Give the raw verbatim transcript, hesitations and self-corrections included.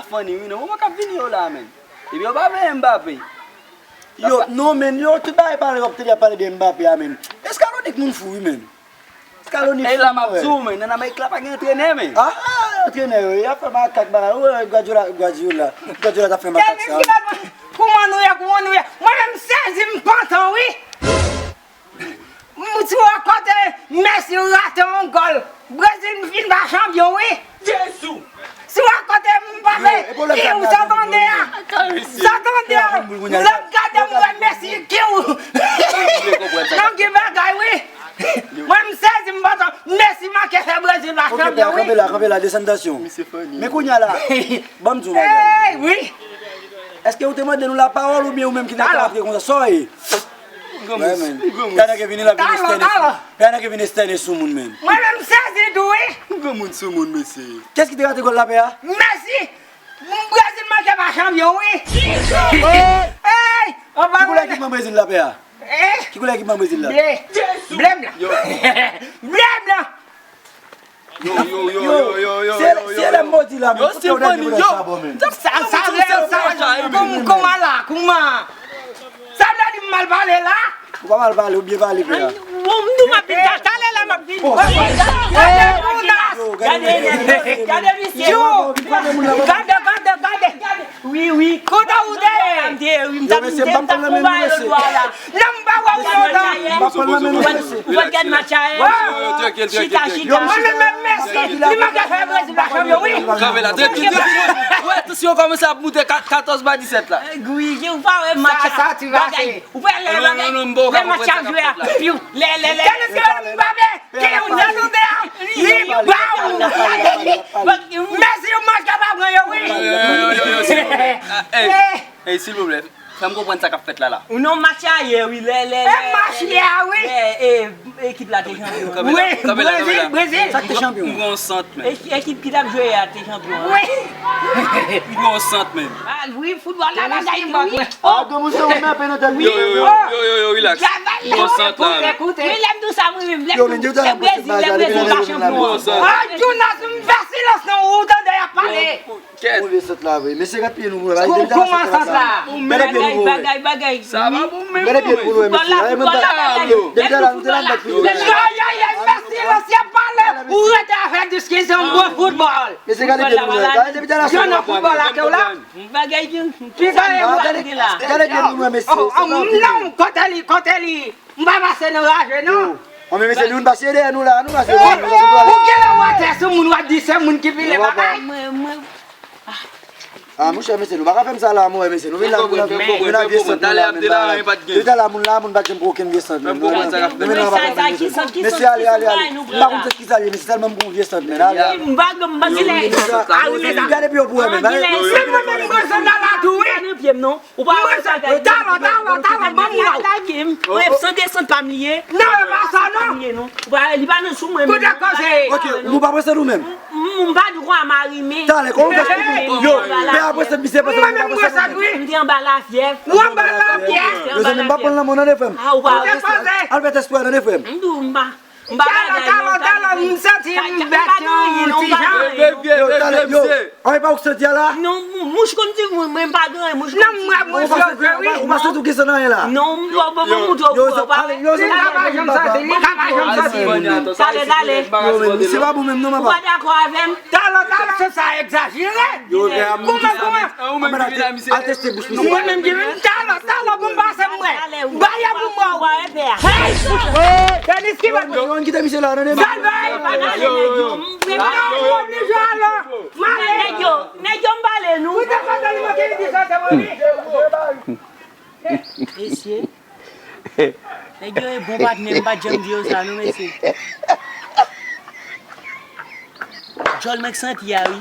Funny, wi, non. Moman k ap vini yo la, menn. Epi yo pa vle Mbappé. Yo, non, menn, yo, tout bagay pale, w ap tande y ap pale de Mbappé a, menn. Eskaloni k moun fou, wi, menn. Eskaloni fou, frè. E la m ap di w, menn, ann Amerik la pa gen antrenè, menn. Ah, antrenè, wi, y ap fè makak, bagay. Ou wè Guardiola, Guardiola, Guardiola t ap fè makak sa, wi. Kouman nou ye, kouman nou ye? Mwen menm m sezi, m pantan, wi. M, si w wè kote Messi rate yon gòl, Brezil fin pa chanpyon, wi. Jezi! Si w wè kote Mbappé, ki w sa tande a? Sa tande a? M ap gade, m wè Messi, ki w? Non, ki bagay, wi. Mwen, m sezi, m pantan. Messi manke fè Brezil pa chanpyon, wi. Kanpe la, kanpe la, desann tansyon. Men kounye a la, ban m di w yon bagay. Ey, wi. Èske ou te mande nou lapawòl oubyen ou menm ki nan ka antre konsa? Sa w ye? Granmoun, granmoun. Talè nèg vini la vin estène. Talè nèg vin estène sou moun menm. Mwen menm sezi tou wi. Granmoun sou moun mesye. Kiyès ki te rate gòl lapè a? Messi. Brezil manke pa chanpyon wi. Ey! Ki koulè ekipman Brezil lapè a? Ki koulè ekipman Brezil la? Ble. Ble blan. Ble blan. Yo, yo, yo, yo, yo, yo, yo, yo, yo. Se lè m modi la, men. Yo, si w fè ni yo. Sa, sa vle, sa, kòm, kòman la, kòman? Sa vle di m mal pale la? Ou pa mal pale, ou byen pale, frè. Bon, m di w m ap vin, talè la m ap vin. Gade, gade, gade, gade misye. Yo, gade, gade, gade. Wi, wi. Kote ou te ye? M te, wi, m t ap, m te, m t ap konba yo dwa la. Non, m pa wè w lontan. M ap pran nan men nou, mesye. Ou pa t gad match la, eh? Chita, chita. Mwen menm, menm Messi, li manke fè Brezil pa chanpyon, wi. Kanpe la, tranquille, tranquille. Wè, tansyon kòmanse ap moute, katòz ba disèt la. Wi, ou pa wè match la. Sa, sa ti pase. Ou pa wè lè bagay, lè match ap jwe a. Piu, lè, lè, lè. Gade se Mbappé. Ki ou nan nou de a? Li ba ou. Messi, yon match ka pa pran yo, wi. Yo, yo, yo, yo, yo, silvouplè. Ey, silvouplè. Fè m konprann sa k ap fèt la, la. Ou nan match a yè, wi, lè, lè, lè. E match yè a, wi. Lè, e, ekip la te chanpyon. Wi, Brezil, Brezil. Sa k te chanpyon? M pran yon sant, men. Ekip ki t ap jwe a te chanpyon. Wi. M pran yon sant, men. Ah, wi, foutbòl la bagay tou, wi. Ah, granmoun se ou menm, nan tèt li. Yo, yo, yo, yo, yo, yo, relax. Bon sant la. Koute, koute. Wi, lè m di w sa, wi, wi, lè m di w, lè Brezil, lè Brezil pa chanpyon. Bon sant. Ah, Jonas, m fè silans nan ou tande y ap pale. Kèt. Move sant la, vre. Mesye, gad pye nou, vre. Kouman sant la? Gade pye nou, vre. Bagay, bagay. Sa va bon, men. Gade pye nou, vre, mesye. Foutbòl la, foutbòl la, bagay. Depi la, nou te la bat pou yo. Ay, ay, ay, fè silans, y ap pale. Ou rete avèk diskisyon, bon foutbòl. Mesye, gade pye nou, vre. Gade depi la, yo nan foutbòl la, ke w la. Bagay ki, ki bagay ou ap di la? Gade pye nou, mesye. Oh, oh, non, kote li, kote li? M pa pase nan raje, non. Yo. Oh, men mesye, nou pase dèyè nou la, nou pase dèyè nou la. Ou gen lè w atè sou moun, w ap di se moun ki pile bagay. Mwen, mwen. Ah, monchè, mesye, nou pa ka fè m sa la, monchè, mesye. Nou vin la, nou vin la, nou vin la vye sant, nou la, men la. Depi talè la, moun la, moun pa t janm pran okenn vye sant, men nou vin la, nou vin la, pa ka fè vye sant. Mesye, ale, ale, ale. M pa konn se kisa l ye, mesye, tèlman m pran vye sant, men ale. M pa, m pa gen lè. Gade pye w pou wè, men. Se mwen menm ki pran sant la la tou, wi. Ou pa wè sa gade. Talò, talò, talò, ban m la. Lage m. Mwen san desann pa m li ye. Non, e pa sa, non. Li pa nan sou mwen. Kote koze? Ok, nou pa prese nou menm. M pa di kwa mari men. Talè, kòman w fè? Yo, pè a prese misye, prese nou pa prese nou. M te anba lafyèv. Ou anba lafyèv? Yo, zanmi, m pa pran lanmò nan de frè m. Ah, ou pa. Kote koze? Al fè tès pou wè nan de frè m. M di w m pa. Talò, talò, talò, m santi m vèt yon ti jan. Yo, talè, yo. An, e pa ou k santi a la? Non, mou-, mouch konn di mwen, mwen m pa gen mouch konn di mwen. Ou pa santi, ou pa, ou pa santi w gen san nan anyen la? Non, m pa, m pa, m pa montre w, ou pa. Li ka pa janm santi, li ka pa janm santi. Talè, talè. Yo, men, misye pa bon menm non, papa. Ou pa dakò avè m? Talò, talò, se sa egzajere. Yo, kouman, kouman? Ou menm ki vin la, misye. Al teste bouch misye. Mwen menm ki vin, talò, talò, pou m pase mwen. Bay pou mwen. Hey! Tenis ki bat. Yo, ann kite misye la, tande. Salve! Yo, yo, yo. Nèg yo, nèg yo m pale nou. Mesye. Nèg yo e bon patnè, m pa t janm di yo sa, non, mesye. Djòl nèg santi a, wi.